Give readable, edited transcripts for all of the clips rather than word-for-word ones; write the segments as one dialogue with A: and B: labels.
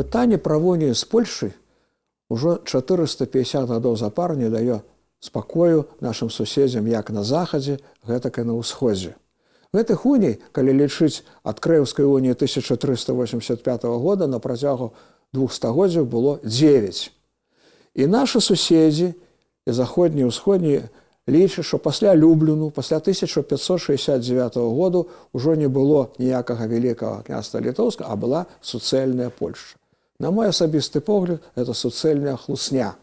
A: Пытанне пра унію з Польшчай ужо 450 гадоў запар не дае спакою нашым суседзям як на захадзе, гэтак і на ўсходзе. Гэтых уній, калі лічыць ад Крэўскай уніі 1385 года, на працягу двух стагоддзяў было 9. І нашы суседзі, і заходнія, і ўсходнія, лічаць, што пасля Любліну, пасля 1569 году ўжо не было ніякага Вялікага Княства Літоўскага, а была суцэльная Польшча. На мой асабісты погляд, это суцэльная хлусня.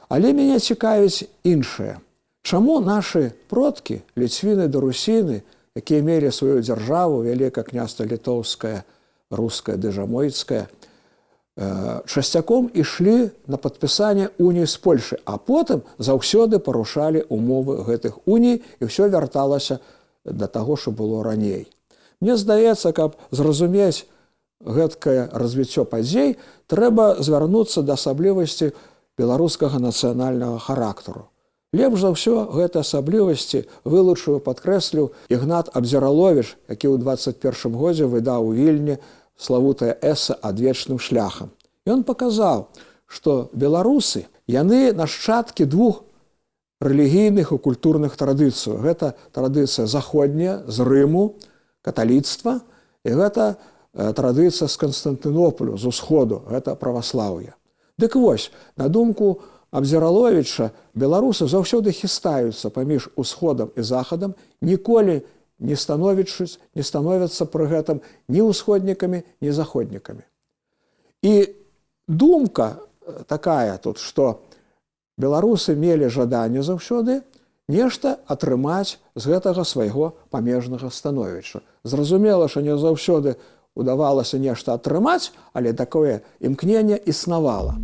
A: Але мяне цікавіць іншае. Чаму нашы продкі, ліцвіны да русіны, якія мелі сваю дзяржаву, Вялікае Княства Літоўскае, Рускае ды Жамойцкае, часцяком ішлі на падпісанне уніі з Польшчай, а потым заўсёды парушалі умовы гэтых уній, і ўсё вярталася да таго, што было раней? Мне здаецца, каб зразумець гэткае развіццё падзей, трэба звярнуцца да асаблівасці беларускага нацыянальнага характару. Лепш за ўсё гэты асаблівасці вылучыў, падкрэсліў Ігнат Абдзіраловіч, які ў 21 годзе выдаў у Вільні славутае эсэ «Адвечным шляхам». Ён паказаў, што беларусы, яны нашчадкі двух рэлігійных і культурных традыцый. Гэта традыцыя заходняя з Рыму, каталіцтва, і гэта традыцыя з Канстантынополю, з усходу, гэта праваслаўе. Дык вось, на думку Абдзіраловіча, беларусы заўсёды хістаюцца паміж усходам і захадам, ніколі не становяцца пры гэтым ні ўсходнікамі, ні заходнікамі. І думка такая тут, што беларусы мелі жаданне заўсёды нешта атрымаць з гэтага свайго памежнага становішча. Зразумела, што не заўсёды удавалася нешта атрымаць, але такое імкненне існавала.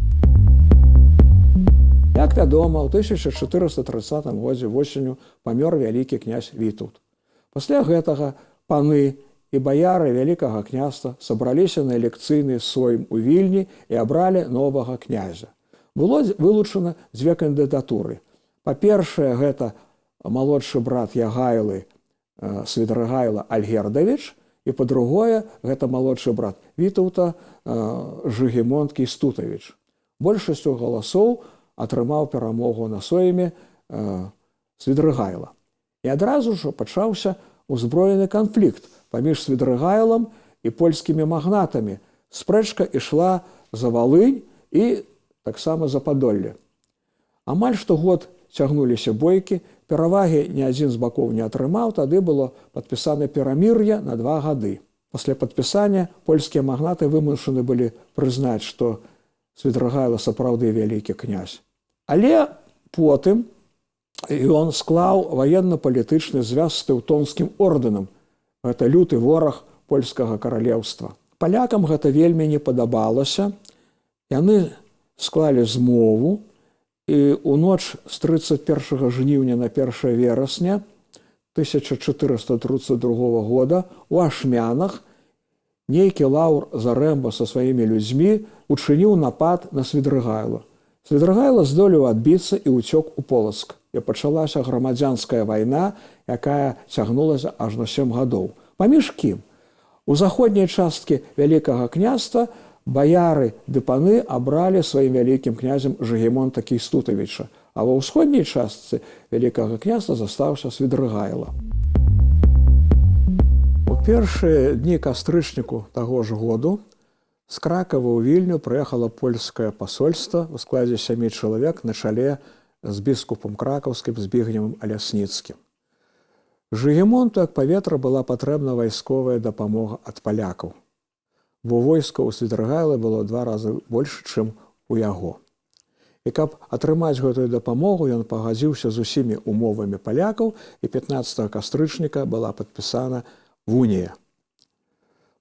A: Як вядома, ў 1430 годзе восенню памёр вялікі князь Вітаўт. Пасля гэтага паны і баяры Вялікага Княства сабраліся на элекцыйны сойм у Вільні і абралі новага князя. Было вылучана дзве кандыдатуры. Па-першае, гэта малодшы брат Ягайлы Свідрыгайла Альгердавіч, і па-другое, гэта малодшы брат Вітаўта Жыгімонт Кейстутавіч. Большасцю галасоў атрымаў перамогу на сойме Свідрыгайла. І адразу ж пачаўся узброены канфлікт паміж Свідрыгайлам і польскімі магнатамі. Спрэчка ішла за Валынь і таксама за Падолле. Амаль што год цягнуліся бойкі, перавагі ні адзін з бакоў не атрымаў, тады было падпісана перамір'е на 2 гады. Пасля падпісання польскія магнаты вымушаны былі прызнаць, што Свідрыгайла сапраўды вялікі князь. Але потым ён склаў ваенна-палітычны звяз з Тэўтонскім ордэнам. Гэта люты вораг польскага каралеўства. Палякам гэта вельмі не падабалася. Яны склалі змову, і ў ноч з 31 жніўня на 1 верасня 1432 года у Ашмянах нейкі Лаўр Зарэмба са сваімі людзьмі учыніў напад на Свідрыгайлу. Свідрыгайла здолеў адбіцца і ўцёк у Полацк. І пачалася грамадзянская вайна, якая цягнулася ажно 7 гадоў. Паміж кім? У заходняй часткі Вялікага Княства баяры ды паны абралі сваім вялікім князем Жыгімонта Кейстутавіча, а ва ўсходняй частцы Вялікага Княства застаўся Свідрыгайла. У першыя дні кастрычніку таго ж году з Кракава ў Вільню прыехала польскае пасольства ў складзе сямі чалавек на чале з біскупам кракаўскім Збігневым Алясніцкім. Жыгімонту як паветра была патрэбна вайсковая дапамога ад палякаў, бо войска ў Свідрыгайлы было два разы больш, чым у яго. І каб атрымаць гэтую дапамогу, ён пагадзіўся з усімі умовамі палякаў, і 15 кастрычніка была падпісана вунія.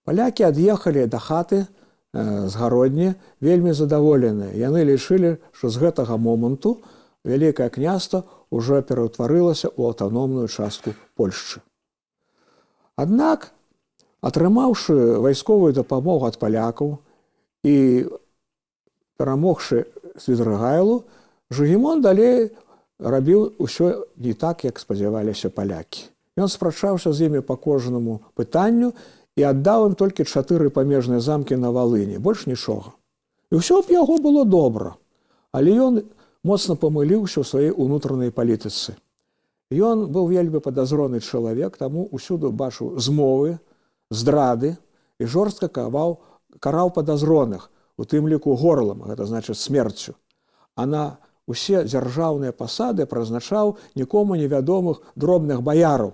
A: Палякі ад'ехалі да хаты з Гародні вельмі задаволеныя. Яны лічылі, што з гэтага моманту Вялікае Княства ўжо пераўтварылася ў аўтаномную частку Польшчы. Аднак, атрымаўшы вайсковую дапамогу ад палякаў і перамогшы Свідрыгайлу, Жыгімонт далей рабіў усё не так, як спадзяваліся палякі. Ён спрачаўся з імі па кожнаму пытанню. І аддаў ім толькі 4 памежныя замкі на Валыні, больш нічога. І ўсё б яго было добра. Але ён моцна памыліўся ў сваёй унутранай палітыцы. Ён быў вельмі падазроны чалавек, таму ўсюды бачыў змовы, здрады і жорстка караў падазроных, у тым ліку горлам, гэта значыць смерцю. А на усе дзяржаўныя пасады прызначаў нікому невядомых дробных баяраў.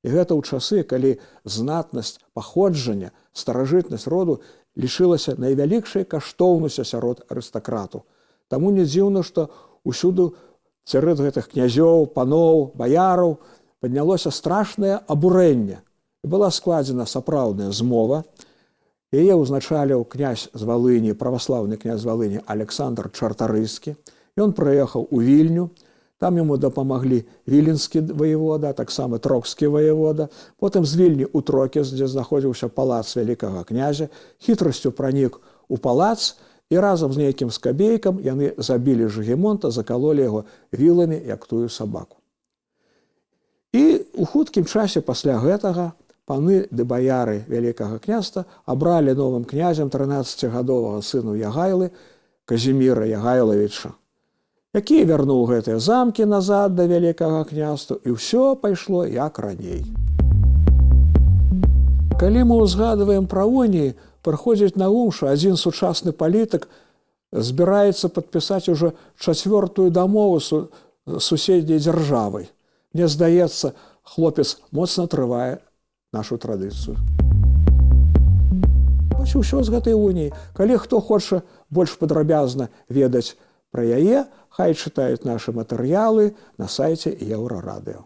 A: І гэта ў часы, калі знатнасць паходжання, старажытнасць роду лічылася найвялікшай каштоўнасцю сярод арыстакратаў. Таму не дзіўна, што ўсюды сярод гэтых князёў, паноў, баяраў паднялося страшнае абурэнне. І была складзена сапраўдная змова. Яе ўзначаліў князь з Валыні, праваслаўны князь з Валыні Александр Чартарыскі. Ён прыехаў у Вільню, там яму дапамаглі віленскі ваевода, таксама трокскі ваевода. Потым з Вільні ў Трокіс, дзе знаходзіўся палац вялікага князя, хітрасцю пранік у палац і разам з нейкім скабейкам яны забілі Жыгімонта, закалолі яго віламі, як тую сабаку. І ў хуткім часе пасля гэтага паны ды баяры вялікага княства абралі новым князем 13-гадовага сыну Ягайлы Казіміра Ягайлавіча, які вярнуў гэтыя замкі назад да вялікага княства, і ўсё пайшло як раней. Калі мы ўзгадваем пра уніі, прыходзіць на ум, што адзін сучасны палітык збіраецца падпісаць ужо чацвёртую дамову суседняй дзяржавай. Мне здаецца, хлопец моцна трывае нашу традыцыю. Вось ўсё з гэтай уніі. Калі хто хоча больш падрабязна ведаць пра яе, хай чытаюць нашы матэрыялы на сайце Еўрарадыё.